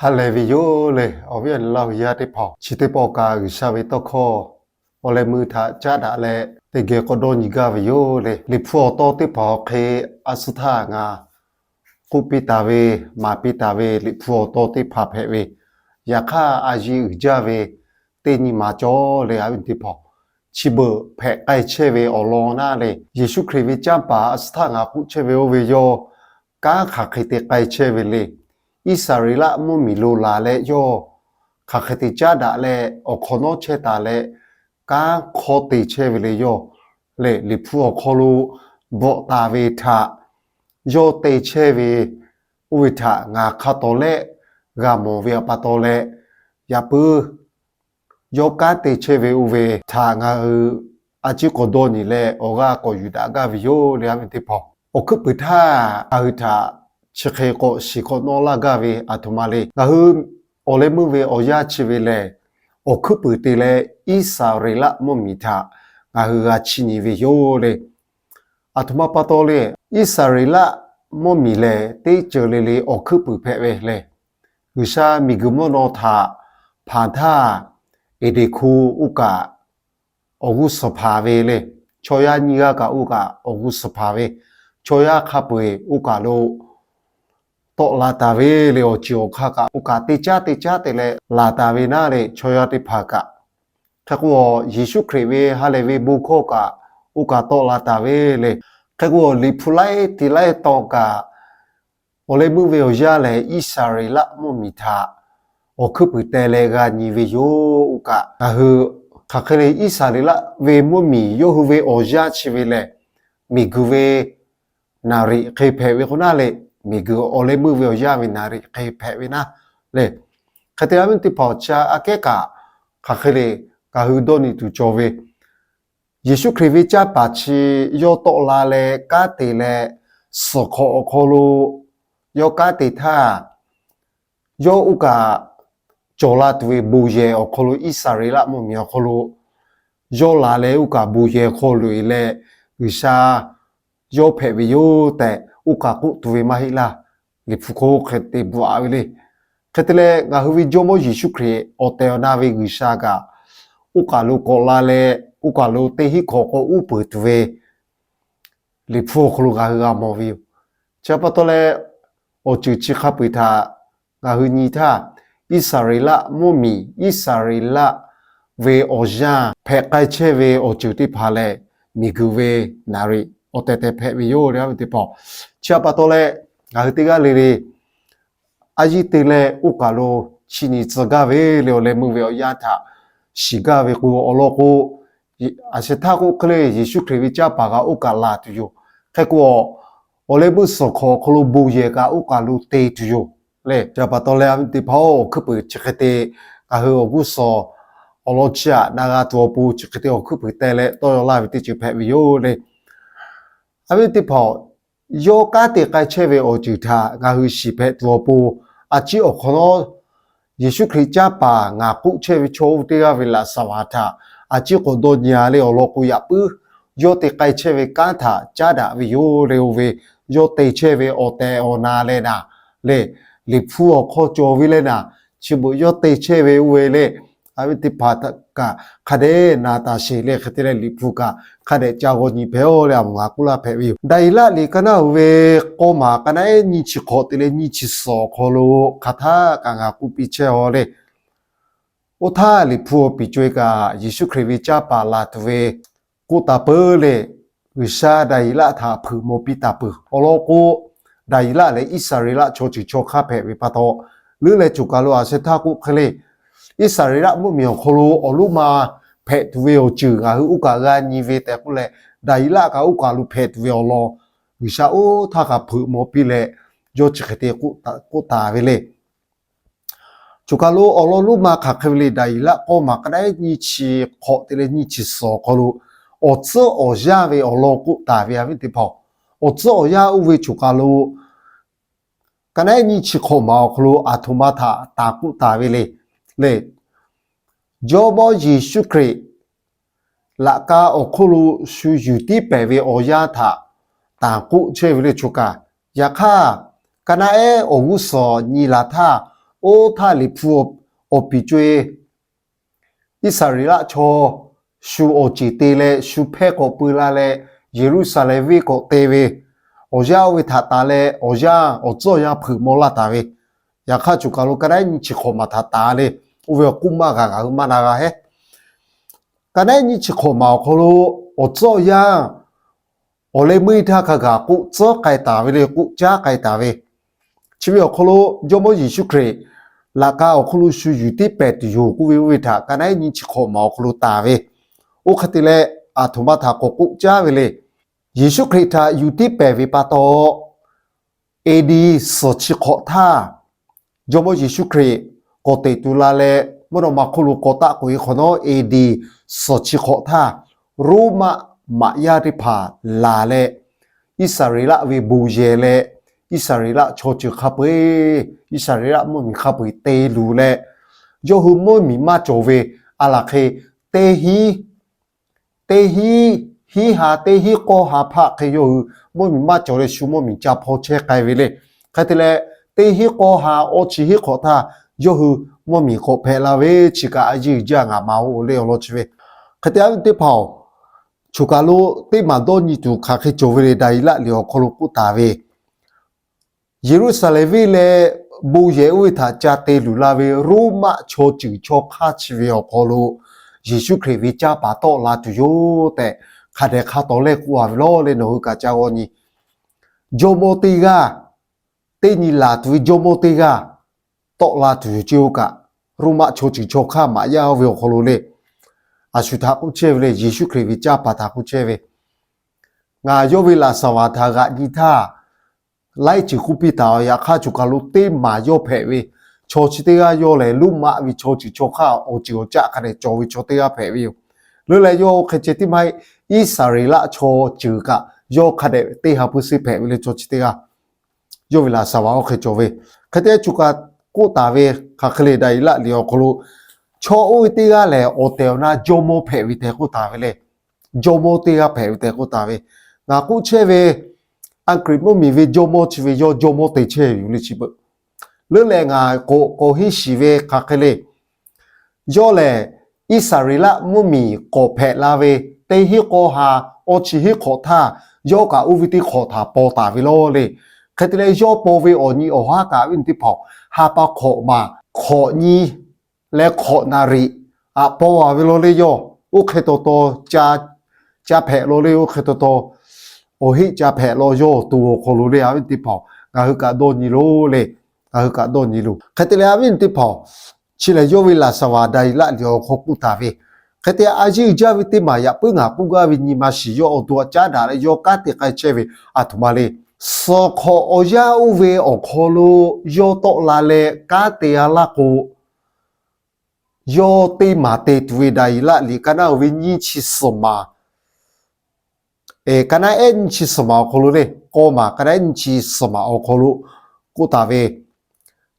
Ha lehˬ ve yoˬ le, awˬ viˉ awˬ nyi Laˇ huˍ yaˇ teˇ hpaˍ, chi teˇ pawˆ kaꞈ G'uiˬsha ve tawˇ hkawˇ awˬ leh meuˇ htaꞈ caˉ daꞈ leh teˇ geh k'awꞈ dawˇ nyi gaˇ ve yoˬ le. Liꞈ hpu awˬ tawn teˇ hpaˍ awˬ hk'e a suh htaˇ ngaˬ k'oˆ piˇ taˍ ve, maˍ piˇ taˍ ve Liꞈ hpu awˬ tawn teˇ hpaˍ hpehꞈ ve, yaꞈ hk'aˇ a yiˇ uiˍ jaˇ ve teˇ nyi ma cawˬ le, awˬ viˉ teˇ hpaˍ. Chi beuꞈ hpehꞈ k'ai chehˇ ve awˬ lawn naˉ le, Yeˍsuˆ Hkriꞈ ve canˇ paˍ a suh htaˇ ngaˬ k'oˆ chehˇ ve oˇ ve yawˇ kanˉ hk'aˬ hk'e te k'ai chehˇ ve le. Iˉsaˍreˍlaˆ mvuhˇmiˬ lo laˬ leh yawˇ hk'aˬ hk'e te caˉ daꞈ leh awˬ hk'awꞈ nawˉ chehˇ taˍ leh kanˉ hk'awˇ te chehˇ ve le yawˇ lehˬ, Liꞈ hpu awˬ hk'aw lo bvuhꞈ taˍ ve htaꞈ yawˇ te chehˇ ve oˇ ve htaꞈ ngaˬ hk'a tawˍ lehˆ g'a mawˬ ve awˬ pa taw leh, yaꞈ puiˉ yawˇ kanˉ te chehˇ ve oˇ ve htaꞈ ngaˬ hui a ciˉ k'awꞈ dawˇ nyi leh awˬ g'aˇ k'awꞈ yuˬ daꞈ gaˇ ve yoˬ le, awˬ viˉ teˇ hpaˍ. Awˬ hkuiˉ puiˍ htaˇ ngaˬ hui htaꞈ chi hk'e k'awꞈ shiˍ k'awꞈ nawˇ laˇ gaˇ ve aˬ htoꞈ ma le. Ngaˬ hui awˬ leh meuˇ ve awˬ yanˇ chi ve lehˬ, awˬ hkuiˉ puiˍ te leh Iˉsaˍreˍlaˆ mvuhˇmiˬ htaꞈ ngaˬ hui g'a chiˇ nyi ve yoˬ le. Aˬ htoꞈ ma pa taw le, Iˉsaˍreˍlaˆ mvuhˇmiˬ lehˬ teˇ ceuˬ le le awˬ hkuiˉ puiˍ hpehꞈ ve lehˬ, G'uiˬsha miˬguiˬ mvuhˇ naw htaꞈ hpanˍ htaˇ, Eˍdenˍ hko oˇ kaꞈ awˬ g'uˇ suhˍ hpanˍ ve le. Chaw yaˇ nyiˇ g'aˇ kaꞈ oˇ kaꞈ awˬ g'uˇ suhˍ hpanˍ ve, chaw yaˇ hk'a peu-eˬ oˇ kaꞈ lo tawˆ la taˍ ve le. Awˬ ceuˬ awˬ hk'aˇ kaꞈ oˇ kaꞈ teˇ caˉ teˇ caˉ te leh laˬ taˍ ve naˉ le, chaw yaˇ teˇ hpaˍ kaꞈ. Hk'e k'o, Yeˍsuˆ Hkriꞈ ve ha lehˬ ve bon hkawˇ kaꞈ oˇ kaꞈ tawˆ la taˍ ve le. Hk'e k'o, Liꞈ hpu laiˉ te laiˉ taw kaꞈ awˬ leh meuˇ ve awˬ yanˇ lehˬ, Iˉsaˍreˍlaˆ mvuhˇmiˬ htaꞈ awˬ hkuiˉ puiˍ teh leh g'a nyi ve yoˬ. Oˇ kaꞈ ngaˬ hui hk'aˬ hk'e le, Iˉsaˍreˍlaˆ ve mvuhˇmiˬ yawˇ hui ve awˬ yanˇ chi ve lehˬ, miˬguiˬ ve naˍriˍ hk'e hpehꞈ ve k'o naˉ le, miˬguiˬ awˬ leh meuˇ ve awˬ yanˇ ve naˍriˍ hk'e hpehꞈ ve naˉ le. Hk'e te a viˉ teˇ hpaˍ, chi aꞈ kehˉ kaꞈ hk'aˬ hk'e le, ngaˬ hui dawˇ nyi tuˬ cawˬ ve, Yeˍsuˆ Hkriꞈ ve canˇ paˍ chi yawˇ tawˆ la leh kanˉ te leh, suhˍ hk'awꞈ awˬ hk'aw lo yawˇ kanˉ te htaˇ, yawˇ oˇ kaꞈ cawˬ la tuˬ ve bon yehˬ awˬ hk'aw lo, Iˉsaˍreˍlaˆ mvuhˇmiˬ awˬ hk'aw lo yawˇ la leh oˇ kaꞈ bon yehˬ hk'aw loꞈ-e leh, G'uiˬsha yawˇ hpehꞈ ve yoˬ tehꞈ oˇ kaꞈ k'oˆ tuˬ ve maˇ heˆ laˇ. Liꞈ hpu hk'oˆ hk'e te bvuhꞈ-a ve le. Hk'e te leh, ngaˬ hui ve Jawˇmawˇ Yeˍsuˆ Hkriꞈ awˬ tehˬ awˬ na ve G'uiˬsha kaꞈ oˇ kaˬ lo k'awꞈ la leh, oˇ kaˬ lo teˇ hinˉ hk'awꞈ k'awꞈ uˉ peunˍ tuˬ ve Liꞈ hpu awˬ hk'aw lo ngaˬ hui g'a mawˬ ve yoˬ. Chi pa taw leh, awˬ ceuˬ chi hk'a peu-eˬ htaꞈ ngaˬ hui nyi htaˇ, Iˉsaˍreˍlaˆ mvuhˇmiˬ, Iˉsaˍreˍlaˆ ve awˬ yanˇ hpehꞈ k'ai chehˇ ve awˬ ceuˬ teˇ hpaˍ lehˬ, miˬguiˬ ve naˍriˍ awˬ tehˬ tehˬ hpehꞈ ve yoˬ le, awˬ viˉ teˇ hpaˍ. Chi pa taw leh, ngaˬ hui teˇ g'aˇ le le a yiˇ te leh oˇ kaˬ lo chiˇ nyi tcuh gaˇ ve le, awˬ leh meuˇ ve awˬ yanˇ htaꞈ shiˍ gaˇ ve k'o, awˬ lawn k'o, aˬ sheh htaˇ k'oˆ hk'e le, Yeˍsuˆ Hkriꞈ ve canˇ paˍ kaꞈ oˇ kaˬ laˬ tuˬ yoˬ. Hk'e k'o, awˬ leh meuˇ suhˍ hk'awꞈ awˬ hk'aw lo bon yehˬ kaꞈ oˇ kaˬ lo te tuˬ yoˬ le. Chi pa taw leh, awˬ viˉ teˇ hpaˍ-oˬ, awˬ hkuiˉ puiˍ chi hk'e te ngaˬ hui awˬ g'uˇ suhˍ awˬ lawn chi aꞈ na g'a tuˬ awˬ pon chi hk'e te awˬ hkuiˉ puiˍ teh leh tawˇ yaw laˇ ve teˇ ceuˬ hpehꞈ ve yoˬ le. Awˬ viˉ teˇ hpaˍ-oˬ, yawˇ kanˉ te k'ai chehˇ ve awˬ ceuˬ htaꞈ ngaˬ hui shiˍ hpehꞈ tuˬ awˬ pon, a ciˉ awˬ hk'awꞈ nawˉ Yeˍsuˆ Hkriꞈ canˇ paˍ ngaˬ k'oˆ chehˇ ve chaw oˇ ve teˇ g'aˇ ve laꞈ shaˍ vaˍ htaꞈ a ciˉ k'awꞈ dawˇ nyi-a le, awˬ lawn k'o, yaꞈ puiˉ yawˇ te k'ai chehˇ ve kanˉ htaꞈ caˉ daꞈ ve yoˬ le, oˇ ve yawˇ te chehˇ ve awˬ tehˬ awˬ na leh naˍ le, Liꞈ hpu awˬ hk'aw cawˬ ve leh naˍ, chi beuꞈ yawˇ te chehˇ ve oˇ ve le, awˬ viˉ teˇ hpaˍ kaꞈ hk'a dehꞈ na taˍ sheˍ le. Hk'e te leh, Liꞈ hpu kaꞈ hk'a dehꞈ ca g'aw nyi hpehꞈ-oˬ le, a moˍ ngaˬ k'oˆ laˇ hpehꞈ ve yoˬ. Daˍyeˍlaˆ liꞈ ka naˉ uiˍ ve k'awˇ maˬ ka naˉ ehˉ nyiˇ chi hk'awꞈ te leh nyiˇ chi suhˍ awˬ hk'aw lo hk'aˬ htaˇ kaꞈ ngaˬ k'oˆ piˇ chehˇ-aw le. Oˇ htaˇ, Liꞈ hpu awˬ piˍ co-e kaꞈ Yeˍsuˆ Hkriꞈ ve canˇ paˍ laˬ tuˬ ve k'oˆ taˍ peuˬ le, G'uiˬsha Daˍyeˍlaˆ htaꞈ hpeuꞈ maw piˇ taˍ peuˬ. Awˬ lawn k'o, Daˍyeˍlaˆ lehˬ Iˉsaˍreˍlaˆ chaw ceuˬ chaw hk'aˇ hpehꞈ ve pa taw, leuˉ leh choˬ kaˬ lo a sheh htaˇ k'oˆ hk'e le, Iˉsaˍreˍlaˆ mvuhˇmiˬ awˬ hk'aw lo awˬ loˉ ma hpehꞈ tuˬ ve awˬ ceuˬ ngaˬ hui oˇ kaˬ g'a nyi ve tehꞈ k'oˆ leh, Daˍyeˍlaˆ kaꞈ oˇ kaˬ lo hpehꞈ tuˬ ve awˬ lawn G'uiˬsha oˇ htaˇ kaꞈ hpeuꞈ maw piˇ leh, yawˇ chi hk'e te k'oˆ taˍ ve le. Choˬ kaˬ lo awˬ lawn loˉ ma hk'aˬ hk'e ve le, Daˍyeˍlaˆ k'awˇ maˬ ka naˉ ehˉ nyiˇ chi hk'awꞈ te leh nyiˇ chi suhˍ awˬ hk'aw lo awˬ tcuhˉ awˬ yanˇ ve awˬ lawn k'oˆ taˍ ve, awˬ viˉ teˇ hpaˍ-oˬ, awˬ tcuhˉ awˬ yanˇ oˇ ve choˬ kaˬ lo ka naˉ ehˉ nyiˇ chi hk'awꞈ maˬ awˬ hk'aw lo aˬ htoꞈ ma htaꞈ taˍ k'oˆ taˍ ve le. Lehˬ, Jawˇmawˇ Yeˍsuˆ Hkriꞈ laꞈ ka awˬ hk'oˆ lo shu yuˬ tiˉ pehˍ ve awˬ yanˇ htaꞈ taˍ k'oˆ chehˇ ve le choˬ kaˬ. Yaꞈ hk'aˇ, ka naˉ ehˉ awˬ g'uˇ suhˍ nyi laˬ htaˇ, oˇ htaˇ Liꞈ hpu awˬ piˍ co-e Iˉsaˍreˍlaˆ chaw shu awˬ ceˬ te leh shu hpehˇ k'awꞈ peu la leh, Yeˍruˆsaˍlehnˍ venˇ k'awꞈ te ve, awˬ yanˇ oˇ ve htaꞈ taˍ leh awˬ yanˇ awˬ tcuhˉ awˬ yanˇ hpeuꞈ maw laˇ taˍ ve, yaꞈ hk'aˇ choˬ kaˬ lo ka naˉ nyiˇ chi hk'awꞈ maˬ htaꞈ taˍ le, oˇ ve awˬ k'oˆ maˇ g'a ngaˬ hui maˇ na g'a hehˉ. Ka naˉ nyiˇ chi hk'awꞈ maˬ awˬ hk'aw lo awˬ tcuhˉ awˬ yanˇ awˬ leh meuˇ htaˇ hk'a gaˬ k'oˆ tcuhˉ k'ai taˍ ve le, k'oˆ caˉ k'ai taˍ ve, chi ve awˬ hk'aw lo Jawˇmawˇ Yeˍsuˆ Hkriꞈ laꞈ ka awˬ hk'aw lo shu yuˬ tiˉ pehˍ tuˬ yoˬ k'oˆ ve oˇ ve htaꞈ ka naˉ nyiˇ chi hk'awꞈ maˬ awˬ hk'aw lo taˍ ve, oˇ hk'e te leh aˬ htoꞈ ma htaꞈ k'awꞈ k'oˆ caˉ ve le. Yeˍsuˆ Hkriꞈ htaꞈ yuˬ tiˉ pehˍ ve pa taw, A.D. suhˍ chi hk'awꞈ htaˇ, Jawˇmawˇ Yeˍsuˆ Hkriꞈ k'awꞈ teꞈ tu la leh mvuhˇ naw ma hk'oˆ lo k'awꞈ taˆ k'oꞈ-e hk'awꞈ nawˉ, A.D. suhˍ chi hk'awꞈ htaˇ, Roˉmaꞈ maꞈ yaˇ teˇ hpaˍ laˬ leh, Iˉsaˍreˍlaˆ ve bon yehˬ leh Iˉsaˍreˍlaˆ chaw ceuˬ hk'a peu-eˬ, Iˉsaˍreˍlaˆ mvuhˇmiˬ hk'a peu-eˬ te luˬ leh, yawˇ hui mvuhˇmiˬ maˇ cawˬ ve, a laˬ hk'e teˇ hinˉ teˇ hinˉ, hinˉ ha teˇ hinˉ k'awˇ ha hpaˆ hk'e yawˇ hui mvuhˇmiˬ maˇ cawˬ leh shu mvuhˇmiˬ ca hpaw chehˇ k'ai ve le. Hk'e te leh, teˇ hinˉ k'awˇ ha awˇ chi hinˉ hk'awꞈ htaˇ yawˇ hui mvuhˇmiˬ k'awꞈ hpehꞈ la ve, chi kaꞈ a yeˇ jaˇ ngaˬ maˍ-oˬ le awˬ lawn chi ve. Hk'e te a viˉ teˇ hpaˍ-oˬ, choˬ kaˬ lo teˇ maˬ dawˇ nyi tuˬ hk'aˬ hk'e cawˬ ve le, Daˍyeˍlaˆ liꞈ awˬ hk'aw lo k'oˆ taˍ ve, Yeˍruˆsaˍlehnˍ venˇ leh bon yehˬ oˇ ve htaꞈ ca te luˬ la ve Roˉmaꞈ chaw ceuˬ chaw hk'aˇ chi ve awˬ hk'aw lo Yeˍsuˆ Hkriꞈ ve caˇ paˍ tawˆ la tuˬ yoˬ tehꞈ, hk'a dehꞈ hk'a tawˍ lehˇ k'oˆ a ve lawˬ leh nawˬ hui kaꞈ ca g'aw nyi. Jawˇmawˇ teˇ g'aˇ, teˇ nyi laˬ tuˬ ve jawˇmawˇ teˇ g'aˇ tawˆ la tuˬ yoˬ ce oˇ kaꞈ, Roˉmaꞈ chaw ceuˬ chaw hk'aˇ maꞈ yaˇ oˇ ve awˬ hk'aw lo le, a shu htaꞈ k'oˆ chehˇ ve le, Yeˍsuˆ Hkriꞈ ve caˇ paˍ htaꞈ k'oˆ chehˇ ve, Ngaˬ yawˇ ve laꞈ saˍ vaˍ htaꞈ g'aꞈ nyi htaˇ, laiˉ ceuˬ k'oˆ piˇ taˍ, yaꞈ hk'aˇ choˬ kaˬ lo teˇ maˬ yawˇ hpehꞈ ve, chaw chi teˇ g'aˇ yawˇ lehˬ Roˉmaꞈ ve chaw ceuˬ chaw hk'aˇ awˬ ceuˬ awˬ caˆ hk'a dehꞈ cawˬ ve chaw teˇ g'aˇ hpehꞈ ve yoˬ. Leuˉ leh yawˇ oˇ hk'e ceh tiˉ maˇ heˆ, Iˉsaˍreˍlaˆ chaw ceuˬ kaꞈ yawˇ hk'a dehꞈ teˇ ha puiˉ suhˉ hpehꞈ ve le chaw chi teˇ g'aˇ. Yawˇ ve laꞈ saˍ vaˍ oˇ hk'e cawˬ ve. Hk'e te choˬ kaˬ k'oˆ taˍ ve hk'aˬ hk'e le, Daˍyeˍlaˆ liꞈ awˬ hk'aw lo, chaw oˇ ve teˇ g'aˇ lehˬ awˬ tehˬ awˬ na jawˇmawˇ hpehꞈ ve tehꞈ k'oˆ taˍ ve le. Jawˇmawˇ teˇ g'aˇ hpehꞈ ve tehꞈ k'oˆ taˍ ve. Ngaˬ k'oˆ chehˇ ve, Aˍgriˆ mvuhˇmiˬ ve jawˇmawˇ chi ve yawˇ jawˇmawˇ te chehˇ ve yoˬ le chi beuꞈ. Leuˉ leh ngaˬ k'awꞈ k'awꞈ henˇ shiˍ ve hk'aˬ hk'e le, yawˇ lehˬ Iˉsaˍreˍlaˆ mvuhˇmiˬ k'awꞈ hpehꞈ la ve teˇ hinˉ k'awˇ ha awˇ chi hinˉ hk'awꞈ htaˇ, yawˇ kaꞈ oˇ ve teˇ hk'awꞈ htaꞈ paw taˍ ve law le. Hk'e te leh yawˇ paw ve awˬ nyi awˬ haˉ kaꞈ viˉ nyi teˇ hpaˍ-oˬ, ha pa hk'awꞈ maˬ hk'awꞈ nyi leh hk'awꞈ naˍ riˍ aꞈ paw a ve law le yawˇ. Oˇ hk'e taw taw ca hpehꞈ law le, oˇ hk'e taw taw awˬ heˆ ca hpehꞈ law yawˇ awˬ to awˬ hk'aw lo le, a viˉ teˇ hpaˍ-oˬ, ngaˬ hui kaꞈ dawˇ nyi loˬ le. Ngaˬ hui kaꞈ dawˇ nyi loˬ. Hk'e te leh a viˉ teˇ hpaˍ-oˬ, chi lehˬ yawˇ ve laꞈ saˍ vaˍ Daˍyeˍlaˆ liꞈ awˬ hk'aw k'oˆ taˍ ve, hk'e te a yeˇ jaˇ ve teˇ maˬ yaꞈ puiˉ ngaˬ k'oˆ gaˇ ve nyi ma shiˍ yawˇ awˬ to aꞈ caˉ daꞈ leh yawˇ kanˉ te k'ai chehˇ ve a htoꞈ ma le. Suhˍ hk'awꞈ awˬ yanˇ oˇ ve awˬ hk'aw lo yawˇ tawˆ la leh kanˉ te a laˇ k'o, yawˇ teˇ maˬ te tuˬ ve Daˍyeˍlaˆ liꞈ ka naˉ oˇ ve nyiˇ chi suhˍ maˬ, ka naˉ ehˉ nyiˇ chi suhˍ maˬ awˬ hk'aw lo le, k'awˇ maˬ ka naˉ ehˉ nyiˇ chi suhˍ maˬ awˬ hk'aw lo k'oˆ taˍ ve,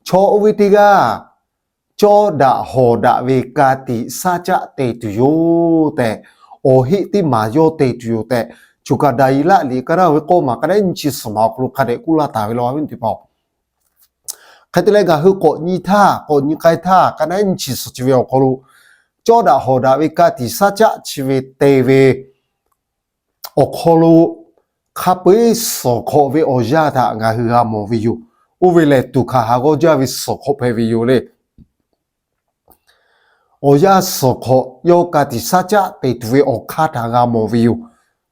chaw oˇ ve teˇ g'aˇ cawˇ daꞈ hawˍ daꞈ ve ka tiꞈ saˉ caˆ te tuˬ yoˬ tehꞈ, awˬ heˆ teˇ maˬ yawˇ te tuˬ yoˬ tehꞈ, choˬ kaˬ Daˍyeˍlaˆ liꞈ ka naˉ oˇ ve k'awˇ maˬ ka naˉ ehˉ nyiˇ chi suhˍ maˬ awˬ hk'aw lo hk'a dehꞈ k'oˆ laˇ taˍ ve law, a viˉ teˇ hpaˍ-oˬ. Hk'e te leh ngaˬ hui k'awꞈ nyi htaˇ, k'awꞈ nyi k'ai htaˇ, ka naˉ ehˉ nyiˇ chi suhˍ chi ve awˬ hk'aw lo cawˇ daꞈ hawˍ daꞈ ve ka tiꞈ saˉ caˆ chi ve te ve awˬ hk'aw lo hk'a peu-eˬ suhˍ hk'awꞈ ve awˬ yanˇ htaꞈ ngaˬ hui g'a mawˬ ve yoˬ. Oˇ ve lehˬ, tuˬ hkanˍ haˍ g'awˇ jaˇ ve suhˍ hk'awꞈ hpehꞈ ve yoˬ le. Awˬ yanˇ suhˍ hk'awꞈ yawˇ ka tiꞈ saˉ caˆ te tuˬ ve awˬ hk'aˇ htaꞈ g'a mawˬ ve yoˬ.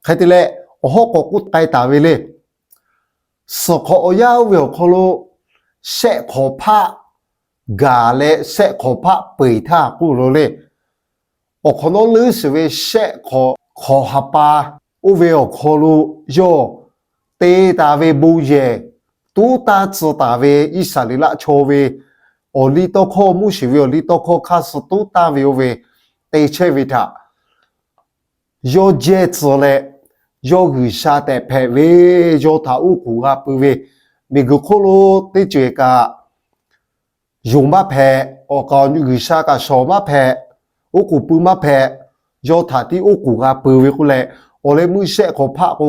Hk'e te leh, awˬ hawˉ k'awꞈ k'oˆ k'ai taˍ ve le. Suhˍ hk'awꞈ awˬ yanˇ oˇ ve awˬ hk'aw lo shehˆ hk'awꞈ hpaˆ gaˬ leh shehˆ hk'awꞈ hpaˆ peu-eˬ htaˇ k'oˆ lo le. Awˬ hk'awꞈ nawˉ leuˉ shiˍ ve shehˆ hk'awꞈ hk'awꞈ ha pa oˇ ve awˬ hk'aw lo yawˇ te taˍ ve bon yehˬ tuˉ tanˇ tcuh taˍ ve Iˉsaˍreˍlaˆ chaw ve awˬ liˇ tawˇ hkawˇ, Moˉseˍ ve awˬ liˇ tawˇ hkawˇ hk'aˇ suh tuˉ tanˇ ve oˇ ve te chehˇ ve htaꞈ yawˇ jehˇ tcuh leh, yawˇ G'uiˬsha tehꞈ hpehꞈ ve, yawˇ htaꞈ oˉ k'oˍ g'a pui ve, miˬguiˬ hk'oˆ lo teˇ ceuˬ kaꞈ yonˍ maˇ hpehꞈ, awˬ kaˍ awˬ nu G'uiˬsha kaꞈ shawˍ maˇ hpehꞈ, oˉ k'oˍ pui maˇ hpehꞈ, yawˇ htaꞈ tiˉ oˉ k'oˍ g'a pui ve k'oˆ leh, awˬ leh meuˇ shehˆ hk'awꞈ hpaˆ k'o,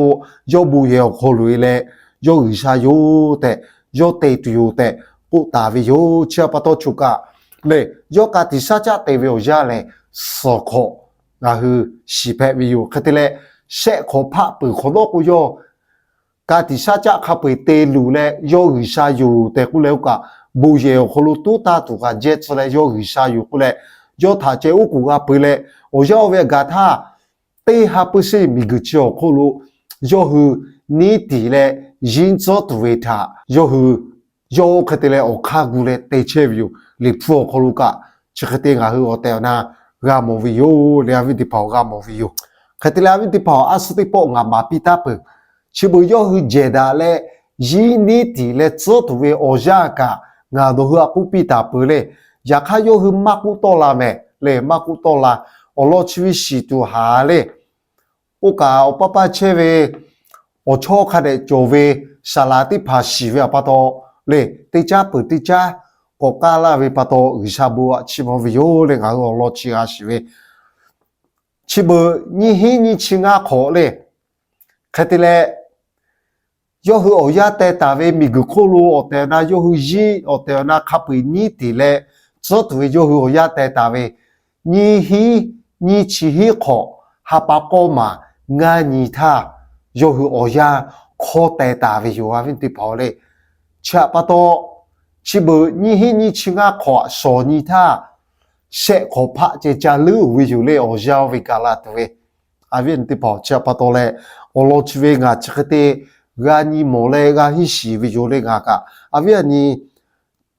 yawˇ bon yehˬ awˬ hk'aw loꞈ-e leh, yawˇ G'uiˬsha yoˬ tehꞈ, yawˇ te tuˬ yoˬ tehꞈ, k'oˆ taˍ ve yoˬ. Chi htaꞈ pa taw choˬ kaꞈ lehˬ, yawˇ ka tiꞈ shaˉ caˆ te ve awˬ yanˇ lehˬ, suhˍ hk'awꞈ ngaˬ hui shiˍ hpehꞈ ve yoˬ. Hk'e te leh, shehˆ hk'awꞈ hpaˆ peuˬ hk'awꞈ nawˉ k'o, yawˇ ka tiꞈ shaˉ caˆ hk'a peu-eˬ te luˬ leh yawˇ G'uiˬsha yoˬ tehꞈ k'oˆ leh, oˇ kaꞈ bon yehˬ awˬ hk'aw lo toˉ taˇ tuˬ kaꞈ jehˇ tcuh leh yawˇ G'uiˬsha yoˬ k'oˆ leh, yawˇ htaꞈ ceh oˉ k'oˍ g'a peu-eˬ leh, awˬ yanˇ oˇ ve gaˬ htaˇ, teˇ ha pui sheˆ miˬguiˬ chi awˬ hk'oˆ lo yawˇ hui neˇ tiˍ leh yinˉ tcuhˉ tuˬ ve htaꞈ yawˇ hui yawˇ hk'e te leh awˬ hk'aˇ gu leh te chehˇ ve yoˬ. Liꞈ hpu awˬ hk'aw lo kaꞈ chi hk'e te ngaˬ hui awˬ tehˬ awˬ na g'a mawˬ ve yoˬ leh, a viˉ teˇ hpaˍ-oˬ, g'a mawˬ ve yoˬ. Hk'e te leh, a viˉ teˇ hpaˍ-oˬ, a shu teˇ pawˆ ngaˬ maˍ piˇ taˉ peuˬ. Chi beuꞈ yawˇ hui jehˬ daꞈ leh yinˉ neˇ tiˍ leh tcuhˉ tuˬ ve awˬ yanˇ kaꞈ ngaˬ nawˬ hui htaꞈ k'oˆ piˇ taˍ peuˬ leh, yaꞈ hk'aˇ yawˇ hui maˇ k'oˆ tawˆ la mehˍ leh, maˇ k'oˆ tawˆ la. Awˬ lawn chi ve shiˍ tuˬ haˍ leh, oˇ kaꞈ awˬ paˇ paˇ chehˇ ve awˬ chawˇ hk'a dehꞈ cawˬ ve saˍ laˍ teˇ hpaˍ shiˍ ve awˬ pa taw lehˬ, teˇ caˉ peuˬ teˇ caˉ k'awꞈ k'aˉ laˇ ve pa taw, G'uiˬsha bon htaꞈ chiˇ mvuh ve yoˬ leh ngaˬ hui awˬ lawn chi g'a shiˍ ve. Chi beuꞈ nyiˇ hinˉ nyiˇ chi ngaˇ hk'awꞈ lehˬ, hk'e te leh, yawˇ hui awˬ yanˇ teh taˍ ve miˬguiˬ hk'oˆ lo awˬ tehˬ awˬ na yawˇ hui yinˉ awˬ tehˬ awˬ na hk'a peu-eˬ neˇ tiˍ leh tcuhˉ tuˬ ve yawˇ hui awˬ yanˇ teh taˍ ve nyiˇ hinˉ nyiˇ chi hinˉ hk'awꞈ ha pa k'awˇ maˬ ngaˇ nyi htaˇ, yawˇ hui awˬ yanˇ hk'awˇ teh taˍ ve yoˬ, a viˉ teˇ hpaˍ-oˬ lehˬ. Chi htaꞈ pa taw, chi beuꞈ nyiˇ hinˉ nyiˇ chi ngaˇ hk'awꞈ shawˍ nyi htaˇ, shehˆ hk'awꞈ hpaˆ ceh ca leuˉ-oˬ ve yoˬ leh, awˬ yanˇ oˇ ve gaˬ la tuˬ ve, a viˉ teˇ hpaˍ-oˬ, chi htaꞈ pa taw leh, awˬ lawn chi ve ngaˬ chi hk'e te g'a nyi mawˬ leh g'a henˇ shiˍ ve yoˬ leh, ngaˬ kaꞈ a viˉ a nyi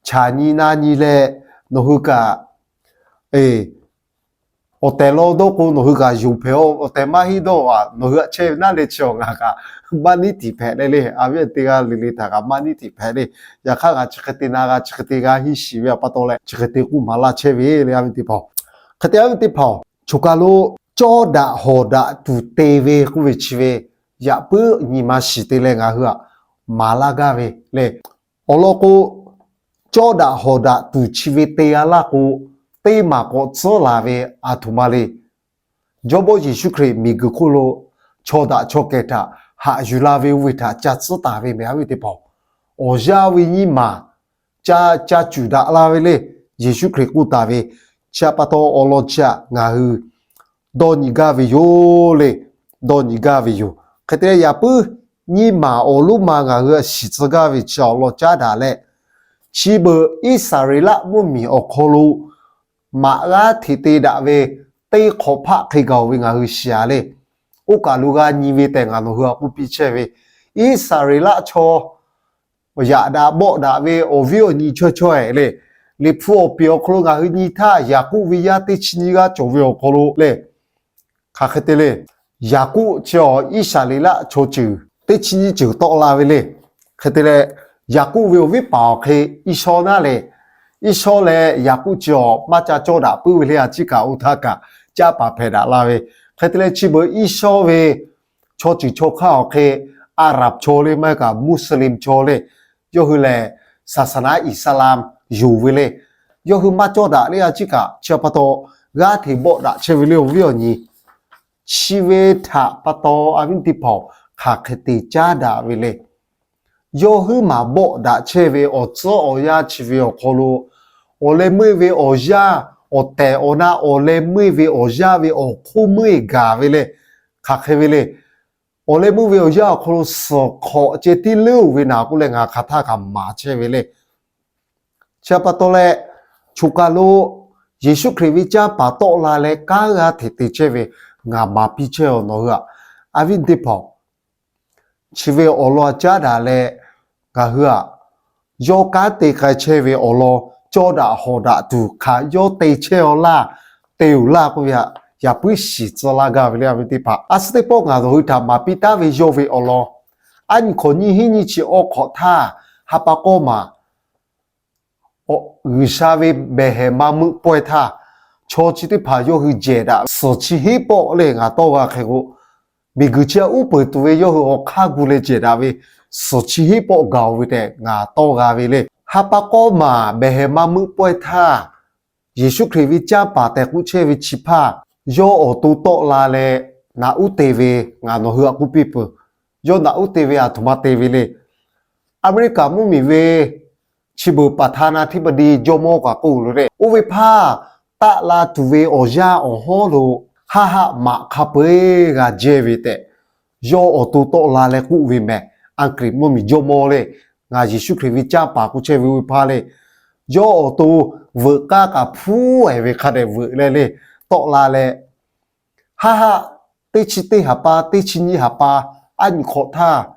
chaꞈ nyi na nyi leh, nawˬ hui kaꞈ awˬ tehˬ law dawˇ k'o, nawˬ hui kaꞈ yonˍ hpehꞈ-oˬ. Awˬ tehˬ maˇ henˇ dawˇ-a, nawˬ hui htaꞈ chehˇ ve naˉ leh chi awˬ ngaˬ kaꞈ maˇ neˇ tiˍ hpehꞈ leh leh, a viˉ teˇ g'aˇ le le htaꞈ kaꞈ maˇ neˇ tiˍ hpehꞈ leh, yaꞈ hk'aˇ ngaˬ chi hk'e te na g'a, chi hk'e te g'a henˇ shiˍ ve awˬ pa taw leh, chi hk'e te k'oˆ maˍ laˇ chehˇ ve leh, a viˉ teˇ hpaˍ-oˬ. Hk'e te, a viˉ teˇ hpaˍ-oˬ, choˬ kaˬ lo cawˇ daꞈ hawˍ daꞈ tuˬ te ve k'oˆ ve chi ve, yaꞈ puiˉ nyi ma shiˍ te leh ngaˬ hui htaꞈ maˍ laˇ gaˇ ve leh, awˬ lawn k'o, cawˇ daꞈ hawˍ daꞈ tuˬ chi ve te g'a laˇ k'o, teˇ maˬ k'awꞈ tcuhˉ laˬ ve aˬ htoꞈ ma le. Jawˇmawˇ Yeˍsuˆ Hkriꞈ miˬguiˬ hk'oˆ lo chaw daꞈ chaw kehˬ htaꞈ haꞈ yuˬ la ve oˇ ve htaꞈ ca tcuhˉ taˍ ve mehˍ, a viˉ teˇ hpaˍ-oˬ. Awˬ yanˇ ve nyiˇ maˬ ca, ca cuˬ daꞈ la ve leh, Yeˍsuˆ Hkriꞈ k'oˆ taˍ ve, chi htaꞈ pa taw awˬ lawn chi htaꞈ ngaˬ hui dawˇ nyi gaˇ ve yoˬ leh, dawˇ nyi gaˇ ve yoˬ. Hk'e te leh, yaꞈ puiˉ nyiˇ maˬ awˬ lonˉ ma ngaˬ hui shiˍ tcuh gaˇ ve chi awˬ lawn caˉ daꞈ leh, chi beuꞈ Iˉsaˍreˍlaˆ mvuhˇmiˬ awˬ hk'aw lo maꞈ g'aˇ hteꞈ te daꞈ ve teˇ hk'awꞈ hpaˆ hk'e gaˬ-oˬ ve ngaˬ hui shiˍ-a leh, oˇ kaˬ lo g'a nyi ve tehꞈ ngaˬ nawˬ hui htaꞈ k'oˆ piˇ chehˇ ve, Iˉsaˍreˍlaˆ chaw yaꞈ daꞈ bawˆ daꞈ ve awˬ viˉ awˬ nyi chawˇ chaweh leh, Liꞈ hpu awˬ peˍ awˬ hk'aw lo ngaˬ hui nyi htaˇ, Yaˍkoˆ ve yaˇ teˇ chi nyiˇ g'aˇ cawˬ ve awˬ hk'aw lo leh, hk'aˬ hk'e te le, Yaˍkoˆ chi awˬ Iˉsaˍreˍlaˆ chaw ceuˬ teˇ chi nyiˇ ceuˬ tawˆ la ve le. Hk'e te leh, Yaˍkoˆ ve awˬ viˉ paˍ awˬ hk'e Iˉsawˇ naˉ leh, Iˉsawˇ leh Yaˍkoˆ chi awˬ maˇ ca cawˇ daꞈ puiˉ ve le, a ciˉ kaꞈ oˇ htaˇ kaꞈ caˇ paˍ hpehꞈ daꞈ la ve. Hk'e te leh, chi beuꞈ Iˉsawˇ ve chaw ceuˬ chaw hk'aˇ awˬ hk'e Aˍraˍ chaw leh maˇ heˆ kaꞈ Muˇsaˍliˍ chaw leh, yawˇ hui lehˬ saˍsaˍnaˆ Iˍsaˍlaˆ yonˍ ve le. Yawˇ hui maˇ cawˇ daꞈ le, a ciˉ kaꞈ chi pa taw g'aˇ hteꞈ bawˆ daꞈ chehˇ ve le, awˬ viˉ awˬ nyi. Chi ve htaꞈ pa taw, a viˉ teˇ hpaˍ-oˬ, hk'aˬ hk'e te caˉ daꞈ ve le. Yawˇ huiˉ maˬ bawˆ daꞈ chehˇ ve awˬ tcuhˉ awˬ yanˇ chi ve awˬ hk'aw lo, awˬ leh meuˇ ve awˬ yanˇ, awˬ tehˬ awˬ na awˬ leh meuˇ ve awˬ yanˇ ve awˬ hk'oˆ meuˇ-e gaˬ ve le. Hk'aˬ hk'e ve le. Awˬ leh meuˇ ve awˬ yanˇ awˬ hk'aw lo suhˍ hk'awꞈ ceh tiˉ leuˉ-oˬ ve naˍ k'oˆ leh, ngaˬ hk'aˬ htaˇ kaꞈ maˍ chehˇ ve le. Chi pa taw leh, choˬ kaˬ lo Yeˍsuˆ Hkriꞈ ve canˇ paˍ tawˆ la leh kanˉ g'aˇ hteꞈ te chehˇ ve ngaˬ maˍ piˇ chehˇ-oˬ, nawˬ hui-aꞈ. A viˉ teˇ hpaˍ-oˬ, chi ve awˬ lawn caˉ daꞈ leh, ngaˬ hui-aꞈ, yawˇ kanˉ te k'ai chehˇ ve awˬ lawn cawˇ daꞈ hawˍ daꞈ tuˬ hk'aˬ yawˇ te chehˇ-aw laˇ, te-oˬ laˇ k'oˆ ve htaꞈ yaꞈ puiˉ shiˍ tcuh laˇ gaˇ ve le, a viˉ teˇ hpaˍ. A suhˉ teˇ pawˆ ngaˬ nawˬ hui htaꞈ maˍ piˇ taˉ ve yawˇ ve awˬ lawn, aˉ nyi hkawꞈ nyiˇ hinˉ nyiˇ chi awˬ hk'awꞈ htaˇ, ha pa k'awˇ maˬ G'uiˬsha ve behˬ hehˍ ma meuˆ pawehˇ htaˇ, chaw chi teˇ hpaˍ yawˇ hui jehˬ daꞈ suhˍ chi hiˉ pawˆ leh ngaˬ tawˇ g'a hk'e k'o, miˬguiˬ chi uˉ peunˍ tuˬ ve yawˇ hui awˬ hk'aˇ gu leh jehˬ daꞈ ve suhˍ chi hiˉ pawˆ gaˬ-oˬ ve tehꞈ ngaˬ tawˇ g'a ve le. Ha pa k'awˇ maˬ behˬ hehˍ ma meuˆ pawehˇ htaˇ, Yeˍsuˆ Hkriꞈ ve canˇ paˍ tehꞈ k'oˆ chehˇ ve chi hpaˇ, yawˇ awˬ to tawˆ la leh naꞈ uˉ te ve ngaˬ nawˬ hui htaꞈ k'oˆ piˇ peuˬ. Yawˇ naꞈ uˉ te ve aˬ htoꞈ ma te ve le. Aˍmeˍriˆkaˍ mvuhˇmiˬ ve Chi beuꞈ ประธานาธิบดี jawˇmawˇ kaꞈ k'oˆ lo le, oˇ ve hpaˇ taˆ la tuˬ ve awˬ yanˇ awˬ hawˉ lo haˆ haˆ maꞈ hk'a peu-eˬ g'a jehˇ ve tehꞈ, yawˇ awˬ to tawˆ la leh k'oˆ ve mehˍ. Aˍg'riˍ mvuhˇmiˬ jawˇmawˇ le, ngaˬ Yeˍsuˆ Hkriꞈ ve canˇ paˍ k'oˆ chehˇ ve oˇ ve hpaˇ le, yawˇ awˬ to veuꞈ k'aˉ kaꞈ hpuˉ-ehˍ ve hk'a dehꞈ veuꞈ leh le, tawˆ la leh, haˆ haˆ, teˇ chi teˇ haˍ pa, teˇ chi nyiˇ haˍ pa, aˉ nyi hk'awꞈ htaˇ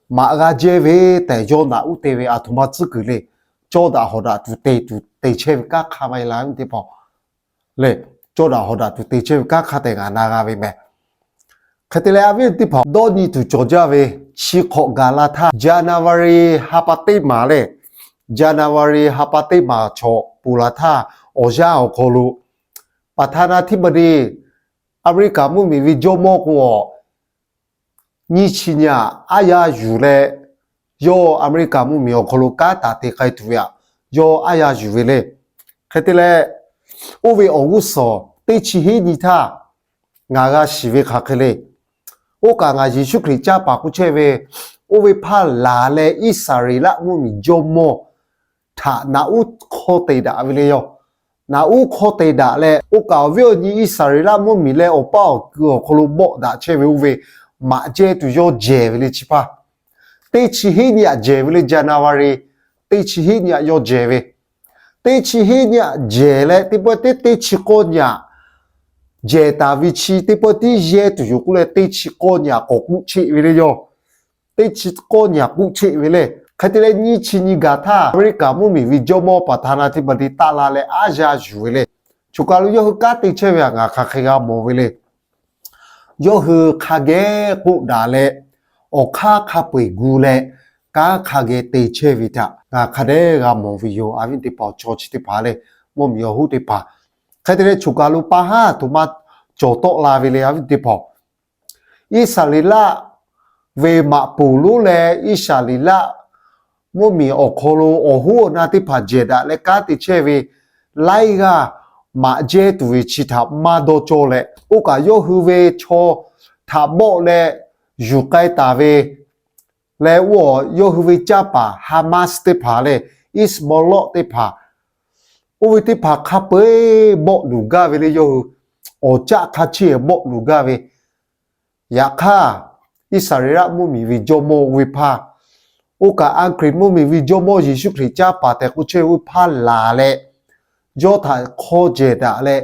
maꞈ g'a jehˇ ve tehꞈ yawˇ naꞈ uˉ te ve aˬ htoꞈ ma tcuhˉ kuiˬ le. Cawˇ daꞈ hawˍ daꞈ tuˬ te tuˬ te chehˇ ve kanˉ hk'a maˇ heˆ laˇ ve teˇ hpaˍ le. Cawˇ daꞈ hawˍ daꞈ tuˬ te chehˇ ve kanˉ hk'a tehꞈ ngaˬ na g'a ve mehˍ. Hk'e te leh, a viˉ teˇ hpaˍ, dawˇ nyi tuˬ cawˬ jaˇ ve chi hk'awꞈ gaˬ la htaˇ, January ha pa teˇ maˬ le, January ha pa teˇ maˬ chaw ponˬ la htaˇ, awˬ yanˇ awˬ hk'aw lo ประธานาธิบดี Aˍmeˍriˆkaˍ mvuhˇmiˬ ve jawˇmawˇ k'o, nyiˇ chi nyi aꞈ aˉ yaˇ yuˬ leh, yawˇ Aˍmeˍriˆkaˍ mvuhˇmiˬ awˬ hk'aw lo kanˉ taˍ te k'ai tuˬ ve aꞈ, yawˇ aˉ yaˇ yuˬ ve le. Hk'e te leh, oˇ ve awˬ g'uˇ suhˍ teˇ chi hiˉ nyi htaˇ ngaˬ g'a shiˍ ve hk'aˬ hk'e le. Oˇ kaꞈ ngaˬ Yeˍsuˆ Hkriꞈ canˇ paˍ k'oˆ chehˇ ve, oˇ ve hpaˇ laˬ leh Iˉsaˍreˍlaˆ mvuhˇmiˬ jawˇmawˇ htaꞈ naꞈ uˉ hk'awˇ te daꞈ ve le yoˬ. Naꞈ uˉ hk'awˇ te daꞈ leh, oˇ kaꞈ awˬ viˉ awˬ nyi Iˉsaˍreˍlaˆ mvuhˇmiˬ leh awˬ paˇ awˬ kuiˬ awˬ hk'aw lo bawˆ daꞈ chehˇ ve oˇ ve maꞈ jehˇ tuˬ yawˇ jehˬ ve le chi hpaˇ. Teˇ chi hiˉ nyi aꞈ jehˬ ve le, January teˇ chi hiˉ nyi aꞈ yawˇ jehˬ ve. Teˇ chi hiˉ nyi aꞈ jehˬ leh teˇ pawˆ teˇ teˇ chi k'awˇ nyi aꞈ jehˬ taˍ ve chi teˇ pawˆ tiˉ yehˇ tuˬ yoˬ k'oˆ leh, teˇ chi k'awˇ nyi aꞈ k'awꞈ k'oˆ cheˆ ve le yoˬ. Teˇ chi k'awˇ nyi aꞈ k'oˆ cheˆ ve le. Hk'e te leh, nyiˇ chi nyi gaˬ htaˇ Aˍmeˍriˆkaˍ mvuhˇmiˬ ve jawˇmawˇ ประธานาธิบดี taˆ la leh aˉ yaˇ yuˬ ve le. Choˬ kaˬ lo yawˇ hui kanˉ te chehˇ ve htaꞈ ngaˬ hk'aˬ hk'e g'a mawˬ ve le. Yawˇ hui hk'a geh k'oˆ daꞈ leh, awˬ hk'aˇ hk'a peu-eˬ gu leh, kanˉ hk'a geh te chehˇ ve htaꞈ ngaˬ hk'a dehꞈ g'a mawˬ ve yoˬ, a viˉ teˇ hpaˍ, chaw chi teˇ hpaˍ le, mvuhˇmiˬ awˬ hoˉ teˇ hpaˍ. Hk'e te leh, choˬ kaˬ lo pa haˉ aˬ htoꞈ ma cawˬ tawˆ la ve le, a viˉ teˇ hpaˍ. Iˉsaˍreˍlaˆ ve maꞈ poˍ lonˉ leh Iˉsaˍreˍlaˆ mvuhˇmiˬ awˬ hk'aw lo awˬ hoˉ awˬ na teˇ hpaˍ jehˬ daꞈ leh kanˉ te chehˇ ve laiˉ g'aˇ maꞈ jehˇ tuˬ ve chi htaꞈ maˇ dawˇ cawˇ leh, oˇ kaꞈ yawˇ hui ve chaw htaꞈ bawˆ leh yuˬ k'ai taˍ ve leh, oˇ yawˇ hui ve canˇ paˍ Hamas teˇ hpaˍ leh Hezbollah teˇ hpaˍ, oˇ ve teˇ hpaˍ hk'a peu-eˬ bawˆ luˬ gaˇ ve le. Yawˇ hui awˬ caˆ hk'a chiˇ bawˆ luˬ gaˇ ve. Yaꞈ hk'aˇ, Iˉsaˍreˍlaˆ mvuhˇmiˬ ve jawˇmawˇ oˇ ve hpaˇ, oˇ kaꞈ Aˍg'riˍ mvuhˇmiˬ ve jawˇmawˇ Yeˍsuˆ Hkriꞈ canˇ paˍ tehꞈ k'oˆ chehˇ ve oˇ ve hpaˇ laˬ leh, yawˇ htaꞈ hk'aw jehˬ daꞈ leh,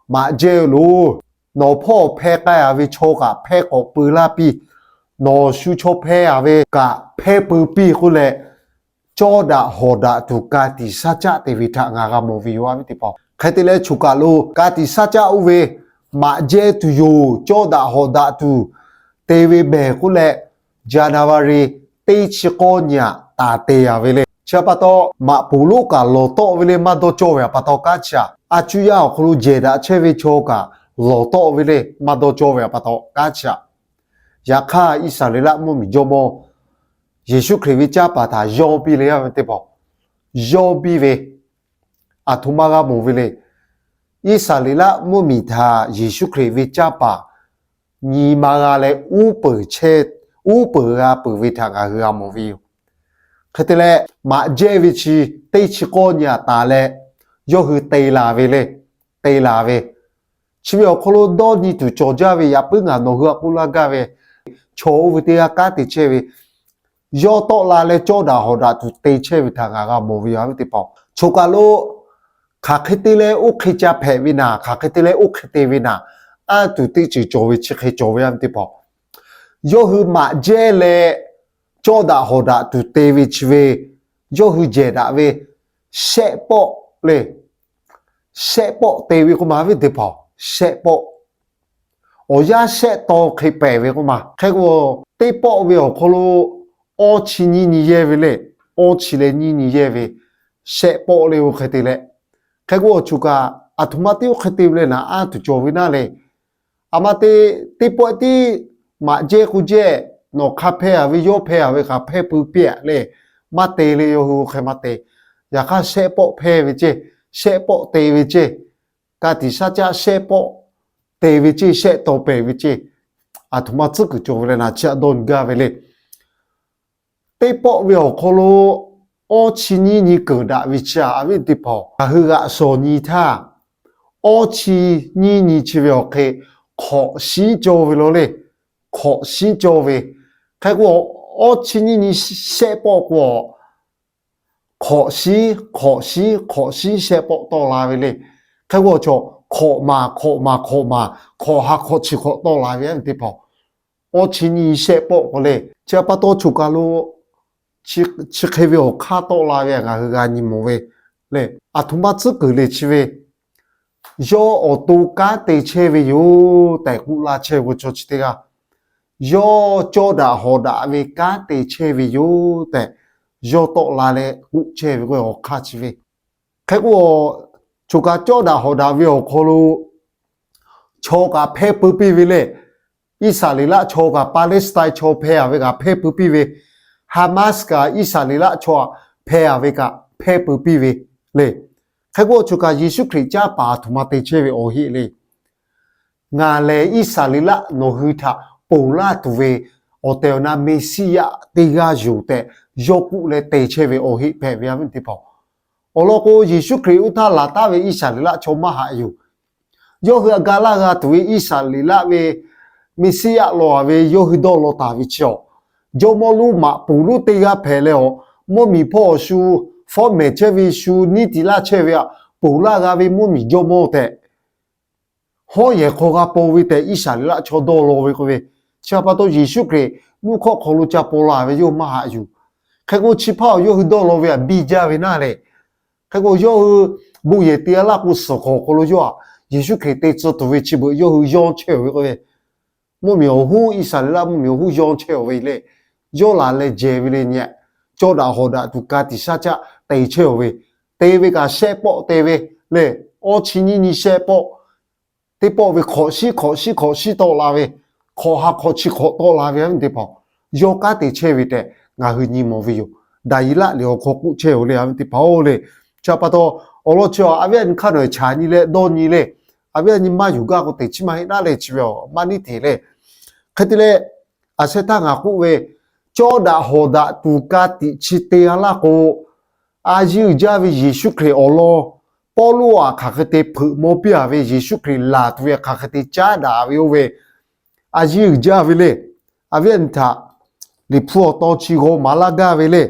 maꞈ jehˇ loˬ. Nawˬ hpawˇ hpeh k'ai-a ve chaw kaꞈ hpehˇ k'awꞈ peu laˇ piˇ. Nawˬ shu chaw hpeh-a ve kaꞈ hpehˇ peu piˇ k'oˆ leh, cawˇ daꞈ hawˍ daꞈ tuˬ ka tiꞈ shaˉ caˆ te ve htaꞈ ngaˬ g'a mawˬ ve yoˬ, a viˉ teˇ hpaˍ. Hk'e te leh, choˬ kaˬ lo ka tiꞈ shaˉ caˆ oˇ ve maꞈ jehˇ tuˬ yoˬ, cawˇ daꞈ hawˍ daꞈ tuˬ te ve mehˬ k'oˆ leh, January teˇ chi k'awˇ nyi aꞈ taˍ te-a ve le. Chi pa taw, maꞈ poˍ lonˉ kaꞈ lawˬ tawˆ ve le, maˇ dawˇ cawˇ ve pa taw kanˉ chi aꞈ, a cuˇ yaˇ awˬ hk'aw lo jehˬ daꞈ chehˇ ve chaw kaꞈ lawˬ tawˆ ve le, maˇ dawˇ cawˇ ve pa taw kanˉ chi aꞈ. Yaꞈ hk'aˇ, Iˉsaˍreˍlaˆ mvuhˇmiˬ jawˇmawˇ Yeˍsuˆ Hkriꞈ ve canˇ paˍ htaꞈ yawˇ piˇ le, a viˉ teˇ hpaˍ, yawˇ piˇ ve aˬ htoꞈ ma g'a mawˬ ve le. Iˉsaˍreˍlaˆ mvuhˇmiˬ htaꞈ Yeˍsuˆ Hkriꞈ ve canˇ paˍ nyi ma g'a leh, uˉ peunˍ chehˇ, uˉ peunˍ g'a peuˬ ve htaꞈ ngaˬ hui g'a mawˬ ve yoˬ. Hk'e te leh, maꞈ jehˇ ve chi teˇ chi k'awˇ nyi aꞈ taˍ leh, yawˇ hui te laˬ ve le, te laˬ ve. Chi ve awˬ hk'aw lo dawˇ nyi tuˬ cawˬ jaˇ ve yaꞈ puiˉ ngaˬ nawˬ hui htaꞈ k'oˆ laˇ gaˇ ve, chaw oˇ ve teˇ g'aˇ kanˉ te chehˇ ve, yawˇ tawˆ la leh cawˇ daꞈ hawˍ daꞈ tuˬ te chehˇ ve htaꞈ ngaˬ g'a mawˬ ve yoˬ, a viˉ teˇ hpaˍ. Choˬ kaˬ lo hk'aˬ hk'e te leh oˇ hk'e ca hpehꞈ ve naˍ, hk'aˬ hk'e te leh oˇ hk'e te ve naˍ, anˇ tuˬ teˇ ceuˬ cawˬ ve chi hk'e cawˬ ve, a viˉ teˇ hpaˍ. Yawˇ hui maꞈ jehˇ leh cawˇ daꞈ hawˍ daꞈ tuˬ te ve chi ve, yawˇ hui jehˬ daꞈ ve shehˆ pawˆ le. Shehˆ pawˆ te ve k'oˆ ma, a viˉ teˇ hpaˍ, shehˆ pawˆ. Awˬ yanˇ shehˆ taw hk'e pehˍ ve k'oˆ ma. Hk'e k'o, teˇ pawˆ ve awˬ hk'aw lo awˇ chi nyiˇ nyi yehˇ ve le. Awˇ chi leh nyiˇ nyi yehˇ ve shehˆ pawˆ le, oˇ hk'e te leh. Hk'e k'o, choˬ kaˬ aˬ htoꞈ ma teˇ oˇ hk'e te ve le naˍ, anˇ tuˬ cawˬ ve naˉ le. Aˬ ma te, teˇ pawˆ tiˉ maꞈ jehˇ k'o jehˇ, nawˬ hk'a hpehˇ-a ve, yawˇ hpehˇ-a ve kaꞈ hpehˇ peu piˇ-a le. Maˇ te le, yawˇ hui oˇ hk'e maˇ te. Yaꞈ hk'aˇ, shehˆ pawˆ hpehˇ ve ceˇ, shehˆ pawˆ te ve ceˇ, ka tiꞈ shaˉ caˆ shehˆ pawˆ te ve ceˇ, shehˆ taw pehˍ ve ceˇ, aˬ htoꞈ ma tcuhˉ kuiˬ cawˬ ve le naˍ, chi htaꞈ dawˇ nyi gaˇ ve le. Teˇ pawˆ ve awˬ hk'aw lo awˇ chi nyiˇ nyi keunˍ daꞈ ve chi a, a viˉ teˇ hpaˍ-oˬ, ngaˬ hui g'aꞈ shawˍ nyi htaˇ, awˇ chi nyiˇ nyi chi ve awˬ hk'e hk'awꞈ shiˉ cawˇ ve law le. Hk'awꞈ shiˉ cawˇ ve, hk'e k'o, awˇ chi nyiˇ nyi shehˆ pawˆ k'o, hk'awꞈ shiˉ hk'awꞈ shiˉ hk'awꞈ shiˉ shehˆ pawˆ tawˆ la ve le. Hk'e k'o, chaw hk'awꞈ maˍ hk'awꞈ maˍ hk'awꞈ maˍ hk'awꞈ ha hk'awꞈ chi hk'awꞈ tawˆ la ve a viˉ teˇ hpaˍ, awˇ chi nyiˇ shehˆ pawˆ k'o le. Chi pa taw choˬ kaˬ lo chi hk'e ve awˬ hk'aˇ tawˆ la ve ngaˬ hui g'a nyi mawˬ ve le. Aˬ htoꞈ ma tcuhˉ kuiˬ le chi ve, yawˇ awˬ to kanˉ te chehˇ ve yoˬ tehꞈ k'oˆ laˇ chehˇ ve chaw chi teˇ g'aˇ, yawˇ cawˇ daꞈ hawˍ daꞈ ve kanˉ te chehˇ ve yoˬ tehꞈ, yawˇ tawˆ la leh k'oˆ chehˇ ve k'o awˬ hk'aˇ chi ve. Hk'e k'o, choˬ kaˬ cawˇ daꞈ hawˍ daꞈ ve awˬ hk'aw lo chaw kaꞈ hpehˇ peu piˇ ve le. Iˉsaˍreˍlaˆ chaw kaꞈ Palestine chaw hpehˇ a ve kaꞈ hpehˇ peu piˇ ve, Hamas kaꞈ Iˉsaˍreˍlaˆ chaw hpehˇ a ve kaꞈ hpehˇ peu piˇ ve le. Hk'e k'o, choˬ kaˬ Yeˍsuˆ Hkriꞈ caˇ paˍ aˬ htoꞈ ma te chehˇ ve awˬ heˆ le. Ngaˬ lehˬ Iˉsaˍreˍlaˆ nawˬ hui htaꞈ ponˬ laˇ tuˬ ve awˬ tehˬ awˬ na Meˍsiˉyaꞈ teˇ g'aˇ yoˬ tehꞈ, yawˇ k'oˆ leh te chehˇ ve awˬ heˆ hpehꞈ ve a viˉ teˇ hpaˍ. Awˬ lawn k'o, Yeˍsuˆ Hkriꞈ oˇ htaˇ laˬ taˍ ve Iˉsaˍreˍlaˆ chaw maˇ haꞈ yoˬ. Yawˇ hui a ga laˇ g'a tuˬ ve Iˉsaˍreˍlaˆ ve Meˍsiˉyaꞈ law a ve yawˇ hui dawˇ law taˍ ve chi awˬ, jawˇmawˇ lonˉ maꞈ poˍ lonˉ teˇ g'aˇ hpehꞈ leh awˬ, mvuhˇ miˬ hpawˇ awˬ shu fawˉ mehˍ chehˇ ve shu niˉ tiˍ laˇ chehˇ ve a, ponˬ laˇ g'a ve mvuhˇ miˬ jawˇmawˇ tehꞈ hawˉ yehˬ hk'aw g'a paw ve tehꞈ Iˉsaˍreˍlaˆ chaw dawˇ law ve k'oˆ ve. Chi pa taw Yeˍsuˆ Hkriꞈ nuˇ hk'awˆ hk'aw lo ca paw la ve yawˇ maˇ haꞈ yuˬ. Hk'e k'o, chi hpaˇ awˬ yawˇ hui dawˇ law ve a biˇ jaˇ ve naˇ lehˬ, hk'e k'o, yawˇ hui bon yehˬ te a laˇ k'o suhˍ hk'awꞈ hk'aw lo yawˇ a Yeˍsuˆ Hkriꞈ te tcuh tuˬ ve chi beuꞈ yawˇ hui yawˇ chehˇ ve k'oˆ ve. Mvuhˇ miˬ awˬ hoˉ, Iˉsaˍreˍlaˆ mvuhˇ miˬ awˬ hoˉ yawˇ chehˇ ve le. Yawˇ laˬ leh jehˬ ve le nyi, cawˇ daꞈ hawˍ daꞈ tuˬ ka tiꞈ shaˉ caˆ te chehˇ ve, te ve kaꞈ shehˆ pawˆ te ve le. Awˇ chi nyiˇ nyi shehˆ pawˆ, teˇ pawˆ ve hk'awꞈ shiˉ hk'awꞈ shiˉ hk'awꞈ shiˉ tawˆ la ve, hk'awꞈ ha hk'awꞈ chi hk'awꞈ tawˆ la ve a viˉ teˇ hpaˍ, yawˇ kanˉ te chehˇ ve tehꞈ ngaˬ hui nyi mawˬ ve yoˬ. Daˍyeˍlaˆ liꞈ awˬ hk'aw k'oˆ chehˇ ve le a viˉ teˇ hpaˍ-oˬ le. Chi pa taw, awˬ lawn chi a viˉ a nyi hk'aˇ nawˬ chaꞈ nyi leh dawˇ nyi le. A viˉ a nyi maˇ yuˬ gaˇ k'o teꞈ chiˉ maˇ heˆ naˉ leh chi ve a maˇ niˉ hteꞈ le. Hk'e te leh, a sheh htaˇ ngaˬ k'oˆ ve, cawˇ daꞈ hawˍ daꞈ tuˬ ka tiꞈ chi te a laˇ k'o, a yiˇ uiˍ jaˇ ve Yeˍsuˆ Hkriꞈ awˬ lawn Pawˇluꞈ aꞈ hk'aˬ hk'e te hpeuꞈ maw piˇ a ve, Yeˍsuˆ Hkriꞈ laˬ tuˬ ve hk'aˬ hk'e te caˉ daꞈ ve oˇ ve, a yiˇ uiˍ jaˇ ve le. A viˉ a nyi htaꞈ Liꞈ hpu awˬ tawn chi g'aw maˍ laˇ gaˇ ve le.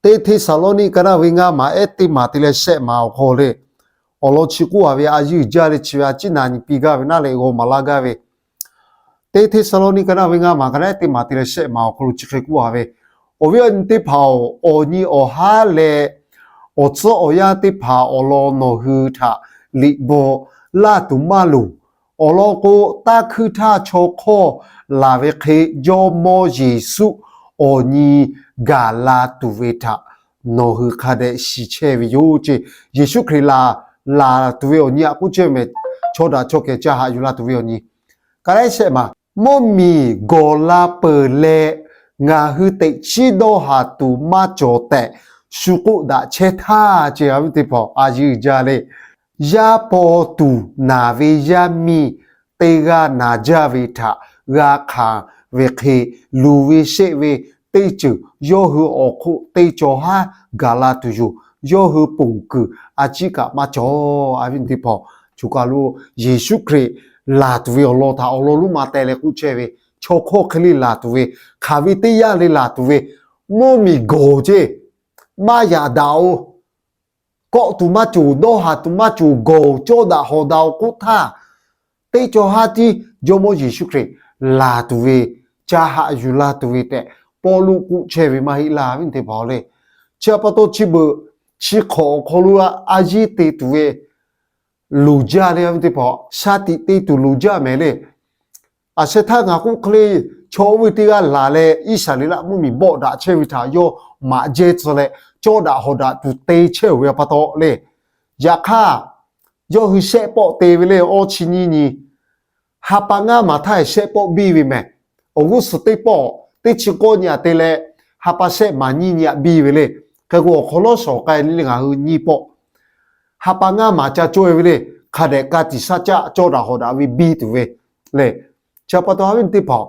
Teˇ Hteˇsaˍlawˇniˆ ka naˆ ve ngaˇ maˬ ehˉ teˇ maˬ te leh shehˆ maˬ awˬ hk'aw le, awˬ lawn chi k'oˆ a ve, a yiˇ uiˍ jaˇ leh chi ve a ciˉ na nyi piˇ gaˇ ve naˉ leh g'aw maˍ laˇ gaˇ ve. Teˇ Hteˇsaˍlawˇniˆ ka naˆ ve ngaˇ maˬ ka naˆ ehˉ teˇ maˬ te leh shehˆ maˬ awˬ hk'aw lo chi hk'e k'oˆ a ve, awˬ viˉ awˬ nyi teˇ hpaˍ-oˬ, awˬ nyi awˬ haˉ leh awˬ tcuhˉ awˬ yanˇ teˇ hpaˍ awˬ lawn nawˬ hui htaꞈ liꞈ bvuhꞈ laˇ tuˬ maˇ loˍ. Awˬ lawn k'o, taˇ hkuiˇ htaˇ chaw hk'awˇ laˬ ve hk'e, Jawˇmawˇ Yeˍsuˆ awˬ nyi gaˬ la tuˬ ve htaꞈ nawˬ hui hk'a dehꞈ shiˍ chehˇ ve yoˬ ce. Yeˍsuˆ Hkriꞈ laˬ, laˬ tuˬ ve awˬ nyi aꞈ k'oˆ chehˇ mehˍ, chaw daꞈ chaw kehˬ ca haꞈ yuˬ la tuˬ ve awˬ nyi. Ka naˆ ehˉ shehˆ maˬ, mvuhˇ miˬ gawˬ la peuˬ leh ngaˬ hui teꞈ chiˉ dawˇ haˍ tuˬ maˇ cawˬ tehꞈ shu k'oˆ daꞈ chehˇ htaˇ ce, a viˉ teˇ hpaˍ a yiˇ uiˍ jaˇ le. Yaˇ paw tuˬ naˬ ve yaˇ miˇ teˇ g'aˇ naˬ jaˇ ve htaꞈ g'a hkanˍ ve hk'e, luˬ ve sheˆ ve teˇ ceuˬ yawˇ hui awˬ hk'oˆ teˇ cawˬ haˉ gaˬ la tuˬ yoˬ. Yawˇ hui ponˬ kuiˬ a ciˉ kaꞈ maˇ cawˬ. A viˉ nyi teˇ hpaˍ, choˬ kaˬ lo Yeˍsuˆ Hkriꞈ laˬ tuˬ ve awˬ lawn htaꞈ awˬ lawn lonˉ ma teh leh k'oˆ chehˇ ve, chaw hk'awˇ hk'e le laˬ tuˬ ve, hk'aˬ ve teˇ yanˇ le laˬ tuˬ ve, mvuhˇ miˬ gawˬ ce, maˇ yaꞈ daꞈ-oˬ, kawˆ tuˬ maˇ cawˬ, dawˇ haˍ tuˬ maˇ cawˬ, gawˬ cawˇ daꞈ hawˍ daꞈ-oˬ k'oˆ htaˇ, teˇ cawˬ haˉ tiˉ Jawˇmawˇ Yeˍsuˆ Hkriꞈ laˬ tuˬ ve, ca haꞈ yuˬ la tuˬ ve tehꞈ Pawˇluꞈ k'oˆ chehˇ ve maˇ heˆ laˇ, a viˉ teˇ hpaˍ le. Chi pa taw chi beuꞈ chi hk'awꞈ awˬ hk'aw lo a yiˇ te tuˬ ve loˍ jaˇ le, a viˉ teˇ hpaˍ, shaˍ tiꞈ te tuˬ loˍ jaˇ mehˍ le. A sheh htaˇ ngaˬ k'oˆ hk'e le, chaw oˇ ve teˇ g'aˇ laˬ leh Iˉsaˍreˍlaˆ mvuhˇ miˬ bawˆ daꞈ chehˇ ve htaꞈ yawˇ maꞈ jehˇ tcuh leh, cawˇ daꞈ hawˍ daꞈ tuˬ te chehˇ-oˬ ve pa taw le. Yaꞈ hk'aˇ, yawˇ hui shehˆ pawˆ te ve le, awˇ chi nyiˇ nyi. Ha pa ngaˇ maˬ htaˇ shehˆ pawˆ biˇ ve mehˍ. Awˬ g'uˇ suhˍ teˇ pawˆ, teˇ chi k'awˇ nyi aꞈ te leh, ha pa shehˆ maˬ nyiˇ nyi aꞈ biˇ ve le. Hk'e k'o, awˬ hk'aw lawˉ shawˍ k'ai le le ngaˬ hui nyiˇ pawˆ, ha pa ngaˇ maˬ ca cawˇ e ve le. Hk'a dehꞈ ka tiꞈ shaˉ caˆ cawˇ daꞈ hawˍ daꞈ ve biˇ tuˬ ve le. Chi pa taw a viˉ teˇ hpaˍ,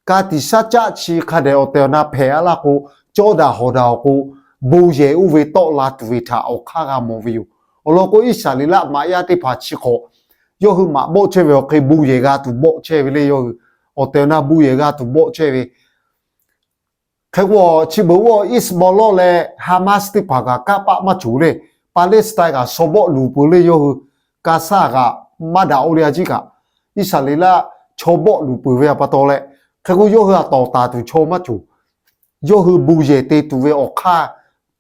ka tiꞈ shaˉ caˆ chi hk'a dehꞈ awˬ tehˬ awˬ na hpehꞈ a laˇ k'o, cawˇ daꞈ hawˍ daꞈ awˬ k'o, bon yehˬ oˇ ve tawˆ la tuˬ ve htaꞈ awˬ hk'aˇ g'a mawˬ ve yoˬ. Awˬ lawn k'o, Iˉsaˍreˍlaˆ maꞈ yaˇ teˇ hpaˍ chi hk'awꞈ yawˇ hui maꞈ bawˆ chehˇ ve awˬ hk'e bon yehˬ g'a tuˬ bawˆ chehˇ ve le. Yawˇ hui awˬ tehˬ awˬ na bon yehˬ g'a tuˬ bawˆ chehˇ ve Hk'e k'o, chi beuꞈ g'awˇ Hezbollah leh Hamas teˇ hpaˍ kaꞈ kanˇ paˆ maˇ cawˬ le. Palestine kaꞈ chaw bawˆ luˬ peuˬ le. Yawˇ hui Gaza kaꞈ maˇ daꞈ oˇ le a ciˉ kaꞈ, Iˉsaˍreˍlaˆ chaw bawˆ luˬ peuˬ ve a pa taw leh, hk'e k'o yawˇ hui a tawˍ taˍ tuˬ chaw maˇ cawˬ. Yawˇ hui bon yehˬ te tuˬ ve awˬ hk'aˇ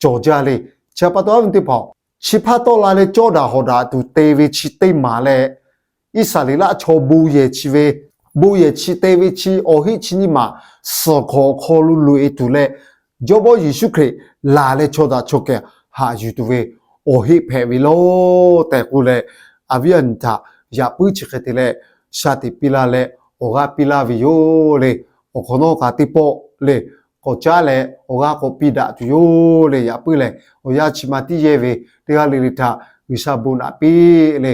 cawˬ jaˇ le. Chi a pa taw a ve teˇ hpaˍ, chi hpaˇ tawˆ la leh cawˇ daꞈ hawˍ daꞈ tuˬ te ve chi teˇ maˬ leh, Iˉsaˍreˍlaˆ chaw bon yehˬ chi ve, bon yehˬ chi te ve chi awˬ heˆ chi nyiˇ maˬ suhˍ hk'awꞈ awˬ hk'aw lo loꞈ e tuˬ leh, Jawˇmawˇ Yeˍsuˆ Hkriꞈ laˬ leh chaw daꞈ chaw kehˬ haꞈ yuˬ tuˬ ve awˬ heˆ hpehꞈ ve yoˬ tehꞈ k'oˆ leh, a viˉ a nyi htaꞈ yaꞈ puiˉ chi hk'e te leh shaˍ tiꞈ piˇ laˇ leh awˬ g'aˇ piˇ laˇ ve yoˬ le. Awˬ hk'awꞈ nawˉ kaꞈ teˇ pawˆ le, k'awꞈ caˉ leh awˬ g'aˇ k'awꞈ piˇ daꞈ tuˬ yoˬ le. Yaꞈ puiˉ lehˬ, awˬ yanˇ chi ma tiˉ yehˇ ve teˇ g'aˇ le le htaꞈ G'uiˬsha bon naꞈ piˇ le.